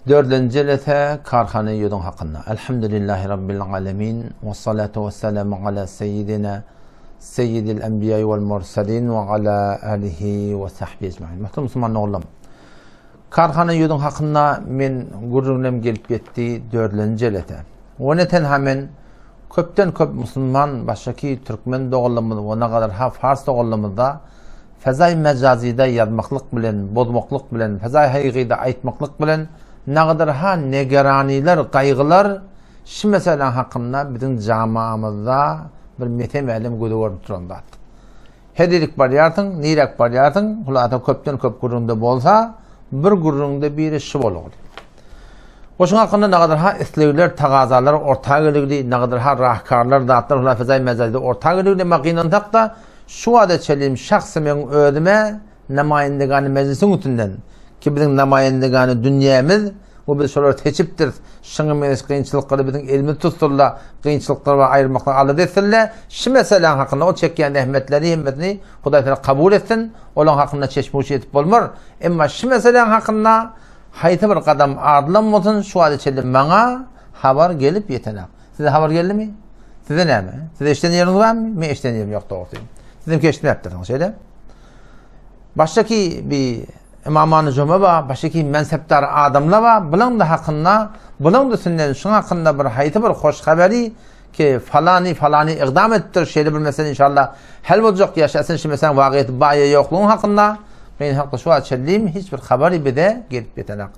Dördünji jelese karhana ýüzüň hakynda. Elhamdülillahi Rabbil alemin. We salatu we selamu ala seyyidina seyyidil enbiýa wal mursalin we ala alihi we sahbihi ecmaîn. Muhterem musulman doganlarym. Karhana ýüzüň hakynda men gürrüňlem gelip ýetdi dördünji jelese. We ne tenha men köpden köp musulman başaki türkmen doganlarymyz we nagadar ha fars doganlarymyzda Fezaý mejazyda ýazmaklyk bilen, bozmaklyk bilen, fezaý hakykyda aýtmaklyk bilen nagadar-ha negeranylar, gaýgylar şu meseläň hakynda biziň jamaamyzda bir mese-mälim göze görnüp duran zat. Her ýerik barýarsyň, niräk barýarsyň, hulasa köpden-köp gürrüňde bolsa, bir gürrüňde biri şu bolugly. Goşun hakynda nagadar-ha islegler, tagazalar orta geligli, nagadar-ha rahkarlar, zatlar hulasa fezaý mejazyda orta geligli, emma gynansak-da, Şu wada çenli şahsy meň özüme namaýendegany mejlisiň üstünden, ki biziň namaýendegany dünýämiz we biz şolary seçipdiris, şuňa meňzeş kynçylyklary biziň elimiz tutsunla, kynçylyklar we aýyrmaklygy alada etsinle, şu meseläň hakynda ol çekýän zähmetleri hemmesini Hudaý Tagala kabul etsin, olaň hakynda çeşme-uç edip bolmar. Emma şu meseläň hakynda haýsy bir gadam adylan bolsun, şu wada çenli maňa habar gelip ýetenak. Size habar geldimi? Size näme? Siz eşiden ýeriňiz barmy? Men eşiden ýerim ýok dogrusy. Siziňki eşitmäpdirsiňiz, şeýle. Başdaki bir imamany juma bar, başdaki mensepdar adamlar bar, bulaň da hakynda, bulaň da üstünden şuň hakynda bir haýsy bir hoş habary ki falany falany igdam etdir, şeýle bir mesele inşallah hal boljak ýaşasyn şu meseläň wagyýeti bar ýa ýoklugyň hakynda men hakda şu wagt çenli hiç bir habary bize gelip ýetenak.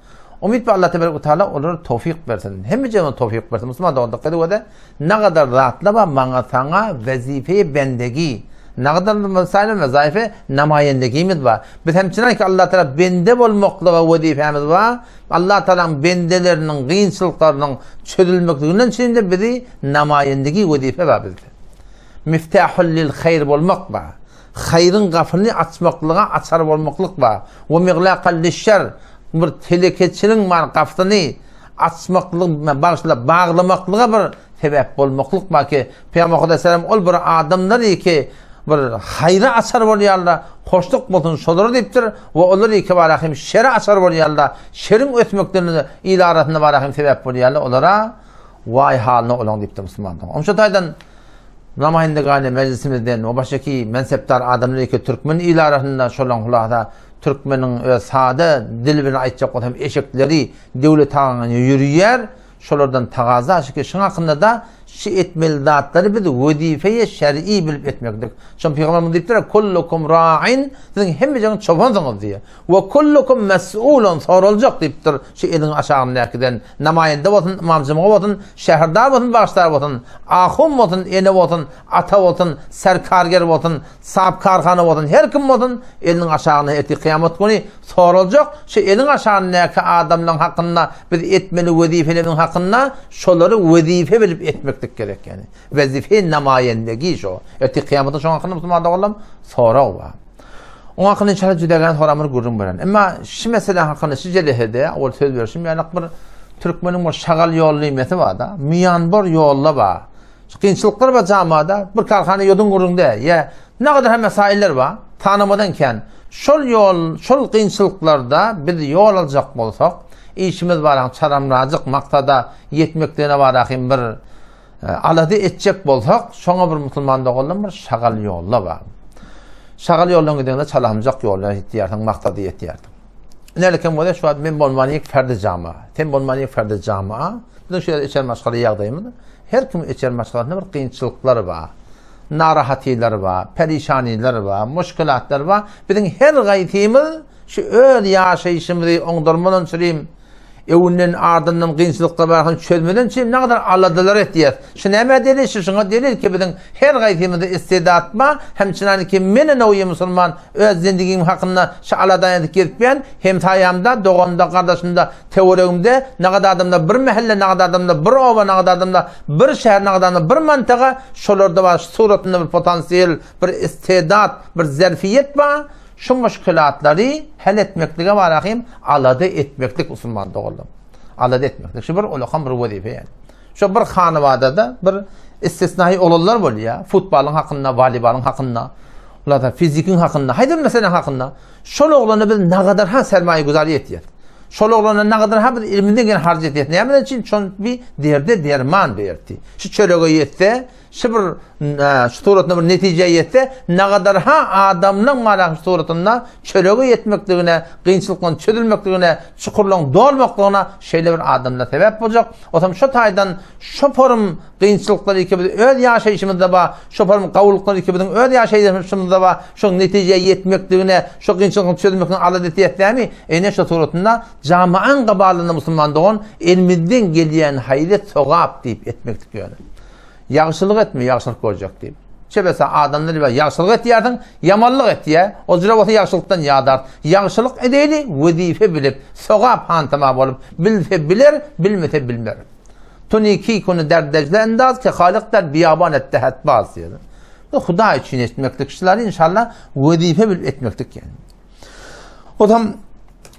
Umyt bar Allah tebarek we taala olara towfyk bersin. Hemme jana towfyk bersin. Musulman dogan dikkat edip ne kadar zatlar bar maňa saňa wezife bendegi. Ne kadar mesail wezaife namaýendegimiz bar. Biz hem çynan ki Allah taala bende bolmaklyga wezifemiz bar. Allah taalaň bendeleriniň kynçylyklarynyň çözülmekliginden üçin bizi namaýendegi wezife bar bizde. Miftahul lil haýr bolmak bar. Haýryň gapyny açmaklyga açar bolmaklyk bar. We miglakal lişşer bir telekeçiniň bar gapysyny açmaklyk, bagyşla, baglamaklyga bir sebäp bolmaklyk bar ki, Pygamber Hudaý ol bir adamlar ki bir haýra açar bolýarlar, hoşluk bolsun şolara diýipdir we olar iki bar hem şere açar bolýarlar, şeriň ösmeklerine il arasynda bar hem sebäp bolýarlar, olara waý halyna olaň diýipdir musulmanlar. Oňşa taýdan Namaýyndegany mejlisimizden we başaki mensepdar adamlar eke türkmen il arasynda şolaň hulasa türkmeniň öz sada dili bilen aýtjak bolsam eşekleri döwlet aňyna ýürüýär şolardan tagaza şiki şuň hakynda da şu etmeli zatlary biz wezifeýe şer'i bilip etmeklik. Şoň pygamberimiz diýipdir kullukum ra'in siziň hemmejeňiz çopansyňyz diýýär. We kullukum mes'ulun soraljak diýipdir şu eliň aşagyndakydan Namaýynda bolsun, ymam jumga bolsun, şäherdar bolsun, başdar bolsun, ahun bolsun, ene bolsun, ata bolsun, serkarger bolsun, sahip karhana bolsun, her kim bolsun, eliniň aşagynda ertir kyýamat güni soraljak, şu eliň aşagyndaky adamlaryň hakynda biz etmeli wezifeleriň hakynda şolary wezife bilip etmeklik gerek ýani. Wezife namaýendegi şo. Ertir kyýamatda şoň hakynda musulman doganlarym sorag bar. Oň hakynda inşallah jüdägän soramyr gürrüň beren. Emma şu mesele hakynda şu jelehede ol söz berişim ýaly bir türkmeniň bir şagal ýol diýmesi bar-da. Miýanbor ýolda bar. Şu kynçylyklar bar jamada. Bir karhana ýodun gürrüňde ýa ne kadar hem mesailler bar. Tanamadan kän. Şol ýol, şol kynçylyklarda biz ýol aljak bolsak, işimiz bar, çaramrajyk maksada ýetmekligine bar hem bir Alada etjek bolsak, şoňa bir musulman doganlar bir şagal ýolla bar. Şagal ýoldan gidende çalamjak ýola ýetýärsiň, maksada ýetýärsiň. Nälekem bolýar, şu wagt men bolman ýek ferdi jama. Sen bolman ýek ferdi jama. Biziň şu ýerde içer maşgala ýagdaýymyz, her kim içer maşgalasynda bir kynçylyklar bar. Narahatylar bar, perişanylar bar, muşkilatlar bar. Biziň her gaýsymyz şu öz ýaşaýşymyzy oňdurmadan çürim Öwünden ardyndan kynçylyklar barhany çözmeden üçin ne kadar aladalar etýäs. Şu nämä delil? Şu şuňa delil ki biziň her gaýsymyzda istedat bar, hem çynany ki men nowýe musulman öz zindigim hakynda şu alada edip gezipýän, hemsaýamda, doganymda, gardaşymda, töweregimde ne kadar adamda bir mähelle, ne kadar adamda bir oba, ne kadar adamda bir şäher, ne kadar adamda bir mantaga şolarda bar suratynda bir potansiýel, bir istedat, bir zerfiýet bar. Şu muşkilatlary hal etmeklige barahym alada etmeklik musulman doganlar. Alada etmeklik. Şu bir ulakan bir wezipe yani. Şu bir hanabadada bir istisnai olanlar bolýar. Futbolyň hakynda, woleýbolyň hakynda, ularda fizikiň hakynda, haýsy bir meseleniň hakynda. Şol oglana biz nagadar ha sermaýe güzar etýär. Şol oglana nagadar ha biz elimizden gelen harç etýäs. Näme üçin? Şon bir derde derman berdi. Şu çörege ýetse, şu bir şu suratynda bir netijä ýetse, nagadar ha adamlaň mala şu suratynda çörege ýetmekligine, kynçylyklaryň çözülmekligine, çukurlaryň dolmaklygyna şeýle bir adamlar sebäp boljak. Otam şu taýdan şu forum kynçylyklary ki biz öz ýaşaýşymyzda bar, şu forum gawulyklary ki biziň öz ýaşaýşymyzda bar, şu netijä ýetmekligine, şu kynçylygyň çözülmekligine alada etýäs dämi? Ene şu suratynda jamaň gabalynda musulman dogan elimizden gelýän haýry sogap diýip etmeklik ýöne. Ýagşylyk etme, ýagşylyk görjek diýip. Çebese adamlar diýip ýagşylyk etýärsiň, ýamanlyk etýär. O jüre bolsa ýagşylykdan ýadar. Ýagşylyk edeýli wezipe bilip, sogap hantama bolup, bilse biler, bilmese bilmer. Tuni ki kunu der decle endaz ki halyk der biýaban et dehet baz diýdi. Bu Hudaý üçin etmeklik şulary inşallah wezipe bilip etmeklik yani. O zaman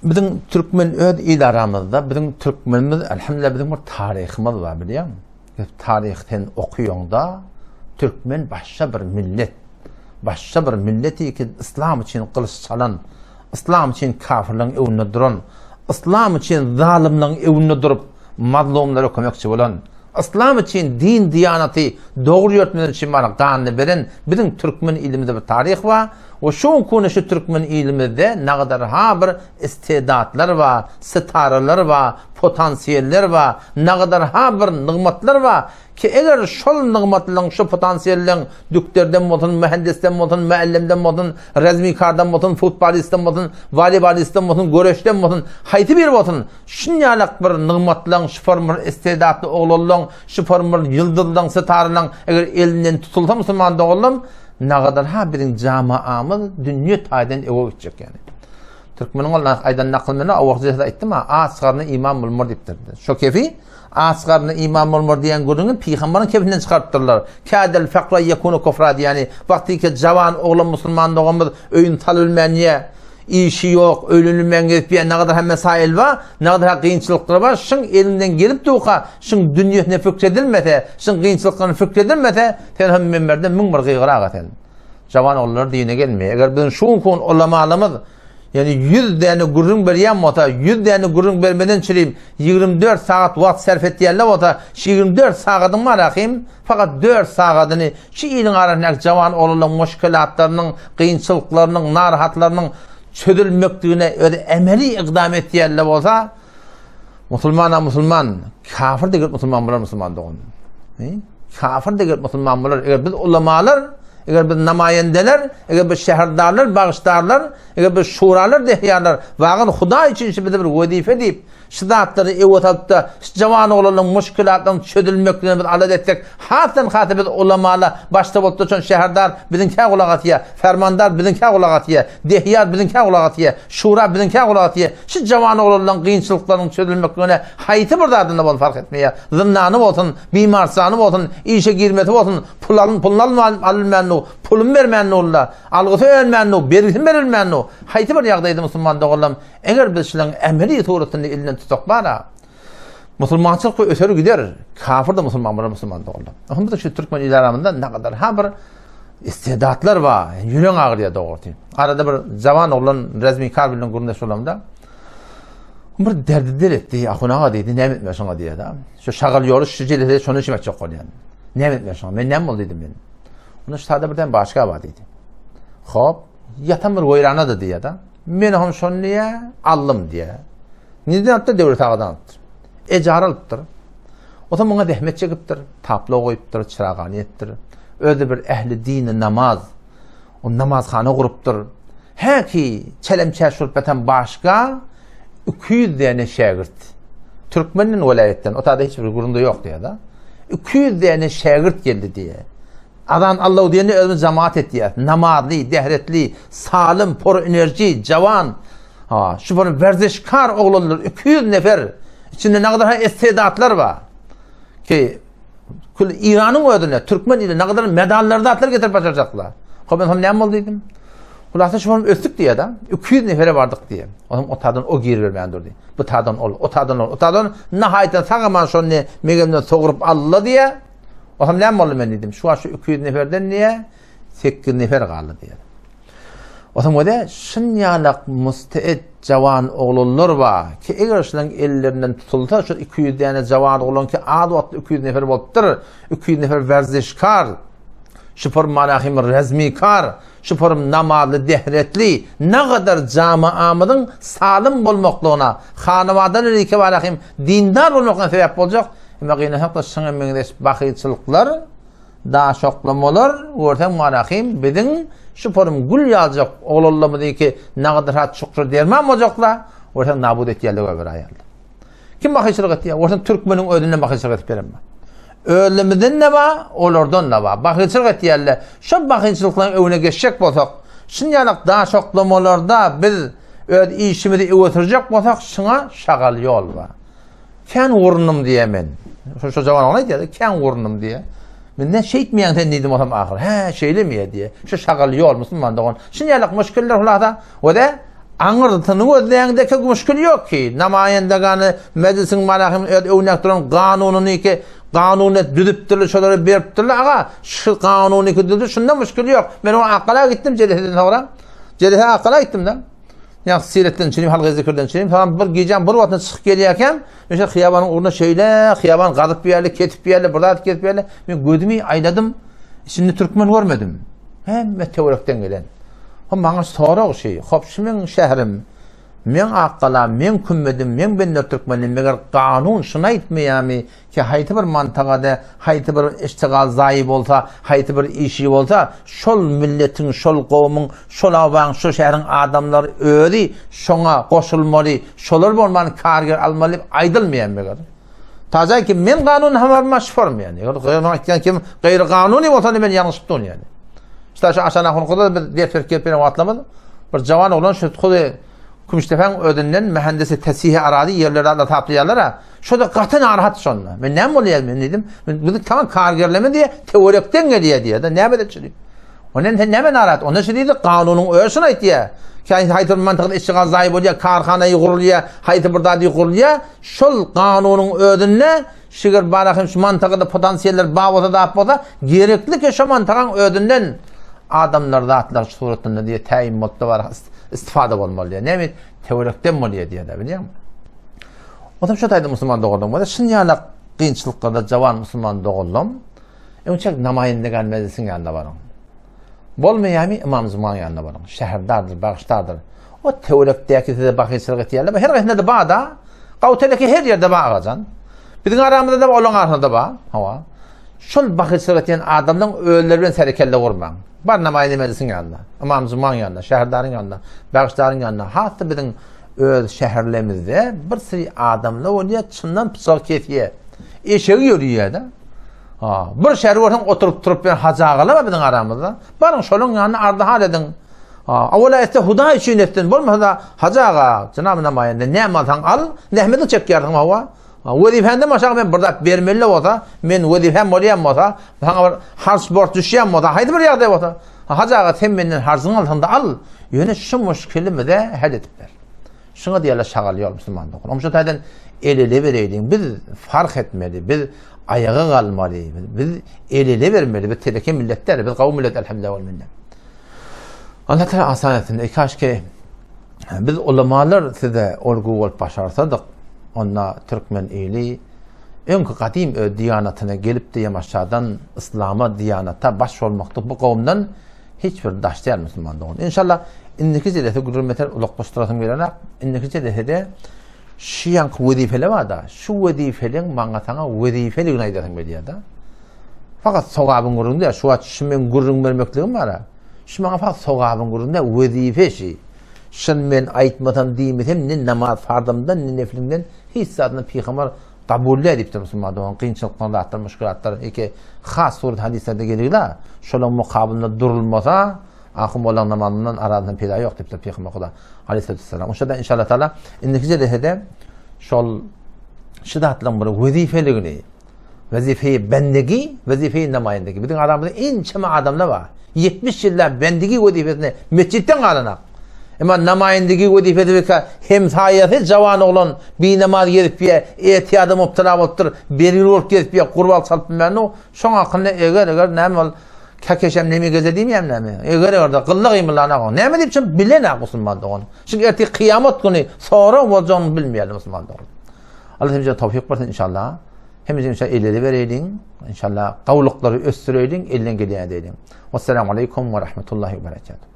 biziň türkmen öz il aramyzda biziň türkmenimiz elhamdülillah biziň bir taryhymyz bar bilýäňmi? Taryh sen okuýaňda türkmen başga bir millet. Başga bir millet ki islam üçin gylyç çalan, islam üçin kafirlerin öňünde duran, islam üçin zalymlaryň öňünde durup mazlumlara kömekçi bolan, islam üçin din diýanaty dogry ýörtmek üçin mana ganyny beren biziň türkmen ilimizde bir taryh bar. We şu kuni şu türkmen ilimizde nagadar ha bir istedatlar bar, sitaralar bar, potansiýeller bar, nagadar ha bir nygmatlar bar ki eger şol nygmatlaryň şu potansiýelleň dükderden bolsun, mühendisden bolsun, müellimden bolsun, razmikardan bolsun, futbolistden bolsun, woleýbolistden bolsun, göreşden bolsun, haýsy biri bolsun, şunýalak bir nygmatlaryň şu form bir istedatly oglanlaryň, şu form bir ýyldyzlaryň, sitaralaryň eger elinden tutulsa musulman doganlarym, Nagadar ha biziň jamaamyz dünýe taýdan öňe gitjek ýani. Türkmeniň ol aýdan nakylyny o wagt jese aýtdym ha, aç garna iman bolmar diýipdir. Şo kefi aç garna iman bolmar diýen gürrüňi pygambaryň kefinden çykarypdyrlar. Kadel fakra yekunu kufra diýeni wagty ki jawan oglan musulman doganymyz öýüni salybilmän ýa işi ýok, öýlenilmän gezip ýa nagadar hem mesail bar, nagadar ha kynçylyklar bar, şyň elinden gelip durka, şyň dünýesine fikr edilmese, şyň kynçylyklaryna fikr edilmese, Sen hem minberden 1001 gygyr aga sen. Jawan oglanlar dine gelmeýär. Eger biziň şu günki ulamalarymyz ýani 100 däne gürrüň berýän bolsa, 100 däne gürrüň bermeden çirim 24 sagat wagt sarf etýänler bolsa, şu 24 sagadyň bar ahim, fakat 4 sagadyny şu iliň arasyndaky jawan oglanlaryň muşkelatlarynyň, kynçylyklarynyň, narahatlarynyň çözülmekdigine özi emeli ykdam etýänler bolsa, Musulman-a musulman, kafir de musulman bolar musulman dogan. Kafir de musulman bolar. Eger biz ulamalar, eger biz namaýendeler, eger biz şäherdarlar, bagyşdarlar, eger biz şuralar, dehýarlar, wagyz Hudaý üçin şu bize bir wezipe diýip, şu zatlary ewe salyp-da, şu jawan oglanlaryň muşkilatlaryň çözülmekligine biz alada etsek, hasdan hasa biz ulamalar, başda bolup duran şäherdar biziňkä gulak asýar, fermandar biziňkä gulak asýar, dehýar biziňkä gulak asýar, şura biziňkä gulak asýar. Şu jawan oglanlaryň kynçylyklarynyň çözülmekligine haýsy bir zadynda bolsun fark etmeýär. Zyndany bolsun, bimarsany bolsun, işe girmesi bolsun, pul alyn, puluny alman, alynmändu, puluny bermändu onda, algysy önmändu, bergisi berilmändu. Haýsy bir ýagdaýda musulman doganlarym, eger biz şularyň emeli suratynda elinden tutsak bar-a, musulmançylyk we öser gider, kafir-de musulman bolar musulman doganlar. Onuň biziň şu türkmen il aramynda nagadar ha bir istedatlar bar, ýüregiň agyrýar dogrusy. Arada bir jawan oglan Rezmi Kar bilen gürrüňdeş bolamda bir derdi dil etdi. Ahun aga diýdi, näme etmeli şoňa diýdi. Şu şagal ýoly şu jelese şony işim etjek bolýan. Näme etmeli şoňa? Men näme boldy diýdim men. Onda şu sada birden başga bar diýdi. Hop, ýatan bir weýranady diýdi. Men hem şony diýä, aldym diýä. Nirden alypdyr? Döwlet agadan alypdyr. Ejar alypdyr. O zaman muňa zähmet çekipdir, tapla goýupdyr, çyragany etdir. Özi bir ähli dini namaz O namazhana gurupdyr. Häki çelem-çäş bolup ýatan başga 200 däne şägirt. Türkmenden welaýatdan, o taýda hiç bir gürrüňde ýok diýýär-de. 200 däne şägirt geldi diýýär. Azan Allahu diýende özümiz jamaat etýär. Namazly, dehretli, salym, por enerji, jawan. Ha, şu bir werzeşkar oglanlar 200 nefer. İçinde ne kadar istedatlar bar. Ki Kül Iranyň özüne, türkmen ili ne kadar medallar zatlar getirip başarjaklar. Hop men näme boldy diýdim. Hulasa şu bolup ösdük diýýär da. 200 nefere bardyk diýýär. Onuň o tadan o giribermän durdy. Bu tadan ol, o tadan ol, o tadan nahaýtan sagaman şony megemden sogrup aldy diýýär. O hem näme boldy men diýdim. Şu şu 200 neferden diýýär, 8 nefer galdy diýýär. Otam göze şunýalak musteed jawan oglanlar bar ki, eger şularyň ellerinden tutulsa, şu 200 däne jawan oglan ki az wagtda 200 nefer bolupdyr, 200 nefer werzişkar, şupur manahim rezmikar, şupur namazly dehretli, nagadar jamaamyzyň salym bolmaklygyna, hanabada lirike manahim dindar bolmaklygyna sebäp boljak, emma gynansak-da şuňa meňzeş bahylçylyklar Daş oklamalar, görseň Marahym, biziň şu porum gül ýaljak oglanlarymyzyňky nagadyrhat çukşur derman boljakla, görseň nabut etýärler öbür aýallar. Kim bahyçylyk etýär? Görseň türkmeniň özünden bahyçylyk edip beren bar. Özlerimizden-de bar, olardan-da bar. Bahyçylyk etýärler. Şol bahyçylyklaryň öňüne geçjek bolsak, şunýalak daş oklamalarda biz öz işimizi öňe sürjek bolsak, şuňa şagal ýol bar. Kän gurundym diýýär men. Şo şo jawan oglan aýdýar, kän gurundym diýýär. Men ne şeýtmeýäň sen diýdim otam ahyr. Hä, şeýlemi diýýär. Şu şagal ýol musulman dogan. Şun ýalak muşkiller hulasa, we-de aňyrsyny gözleýäňde ki muşkil ýok ki. Namaýendagany mejlisiň malahym öz öwnäk duran kanunyny ki kanuny düzüpdirler, şolary beripdirler. Aga, şu kanuny ki düzdi, şunda muşkil ýok. Men o akala gitdim jeleseden soňra. Jelese akala gitdim da. Ýa siretden çirim, halka zikirden çirim. Tamam bir gijäň bir wagtynda çykyp gelýärkäm, men şo hyýabanyň ugruna şeýle hyýaban gazyp ýerli, kesip ýerli, bir zat kesip ýerli. Men gözümi aýladym, içinde türkmen görmedim. Hemme töwerekden gelen. Hop maňa sorag şi, hop şu meň şäherim, meň Akgalam, meň Kümmedim, meň Bender Türkmenim, meger kanun şuny aýtmaýarmy, Ki haýsy bir mantagada haýsy bir iştigal zaýy bolsa, haýsy bir işi bolsa, şol milletiň, şol gowumyň, şol obaň, şo şäheriň adamlary özi şoňa goşulmaly, şolar bolman karger almaly diýip aýdylmaýar meger. Tajaý ki men kanun habaryma şform ýani. Eger gaýry aýtýan kim gaýry kanuny bolsa men ýalňyşyp durun ýani. Şta şu aşan ahun biz ders berip gelip beren wagtlarymyz bir jawan oglan şu hudy Kümüşdepäň özünden mühendisi tesihi arady ýerleri adla taplaýarlar-a. Şo-da gaty narahat şonda. Men näme bolýar men diýdim. Men bizi tamam kargerleme diýe töwerekden gelýär diýe-de näme edip şuny. Ondan sen näme narahat? Onda şu diýdi kanunyň özi şuny aýtýar. Ki haýsy bir mantykda işgal zaýy bolýar, karhana gurulýar, haýsy bir zady gurulýar. Şol kanunyň özünde şiger bara hem şu mantykda potansiýeller bar bolsa zat bolsa, gerekli ki şo mantygyň özünden adamlar zatlar suratynda diýe täyin bolupda bar istifada bolmaly diýe. Näme töwerekden bolýar diýe-de bilýäňmi? Otam şo taýda musulman doganlarym bolsa, şun ýalak kynçylyklarda jawan musulman doganlarym, öňçek namaýyndegan mejlisiň ýanyna baryň. Bolmaýamy Imam Zumaň ýanyna baryň. Şäherdardyr, bagşdardyr. O töwerekdäki size bahyçylyk etýärler. Her haýsynda-da bar-da. Gawteleki her ýerde bar agajan. Biziň aramyzda-da bar, olaryň arasynda-da bar. Hawa. Şol bahyçylyk etýän adamlaryň özleri bilen serekelle gurmaň. Bar namaýynde mejlisiň ýanyna, Imam Zumaň ýanyna, şäherdaryň ýanyna, bagşdaryň ýanyna. Has-da biziň Öz şäherlemizde bir sürü adamlar bolýar, çyndan pyçak kesýär. Eşegi ýörýär-de. Ha, bir şäher görseň oturyp turup bir hajy agalar bar biziň aramyzda. Baryň şolaryň ýanyna ardy-hal ediň. Ha, awala etse Hudaý üçin etsin, bolmasa-da hajy aga, jenap namaýende näme alsaň al, zähmetiňi çekýärsiň hawa. Ha, wezipänden başga men bir zat bermeli bolsa, men wezipem bolýan bolsa, saňa bir harç borç düşýän bolsa, haýsy bir ýagdaý bolsa, Hajy aga sen menden harjyňy alsaň-da al, ýöne şu muşkili bize hal edip ber. Şuňa diýerler şagal ýol musulman dogan. Onuň şu taýdan el-ele bereýliň. Biz fark etmeli, biz aýaga galmaly, biz el-ele bermeli. Biz teleke millet däl, biz gawy millet elhamdülillah wal minne. Allah Teala asan etsin. Ey kaşki biz ulamalar size olgu bolup başarsadyk, onda türkmen ili Öňki gadym öz diýanatyna gelipdi ýamaşadan yslama diýanata baş bolmakda bu kowumdan hiç bir daş däl musulman dogan. Inşallah indiki jelese gürrüň beter uzaklaşdyrasym gelenok. Indiki jelesede şu ýanky wezipeli barda şu wezipeliň maňa saňa wezipeligini aýdasym gelýär-de. Fakat sogabyň gürrüň däl. Şu wagt şu meň gürrüň bermekligim bar. Şu maňa fakat sogabyň gürrüň däl, wezipe şi. Şun men aýtmasam diýmesem ne namaz farzymdan ne neflimden Hiç zadyny pygamber kabul däl diýipdir musulman dogan kynçylykdan zatlar muşkilatlar eke has surat hadyslerde geligla şolaň mukabylynda durulmasa ahun bolan namazyndan arazyndan peýda ýok diýipdir pygamber huda aleyhissalam. Oşada inşallah taala indiki jelesede şol şu zatlaryň bir wezipeligini Wezife-i bendegi, wezife-i namaýendegi. Biziň aramyzda ençeme adamlar bar. 70 ýyllap bendegi wezipesinde mesjitden galanak. Emma namaýendegi wezipesi bika hemsaýasy jawan oglan binamaz gezip ýe, etiýada mubtala bolupdyr, bergili bolup gezip ýe, gurban çalyp bilmän, şoň hakynda eger-eger näme ol. Kekeşem neme geze diýmeýärmi näme? Eger orada gylla gymyllana goň. Näme diýip çyn bilen a musulman dogan. Çünki ertir kyýamat güni sorag boljagyny bilmeýärler musulman dogan. Allah hemmämize towfik bersin inşallah. Hemmämize inşallah elleri bereýliň. İnşallah gawlyklary ösdüreýliň, elden gelýän edeýliň. Wassalamu aleýkum we rahmetullahi we berekatuh.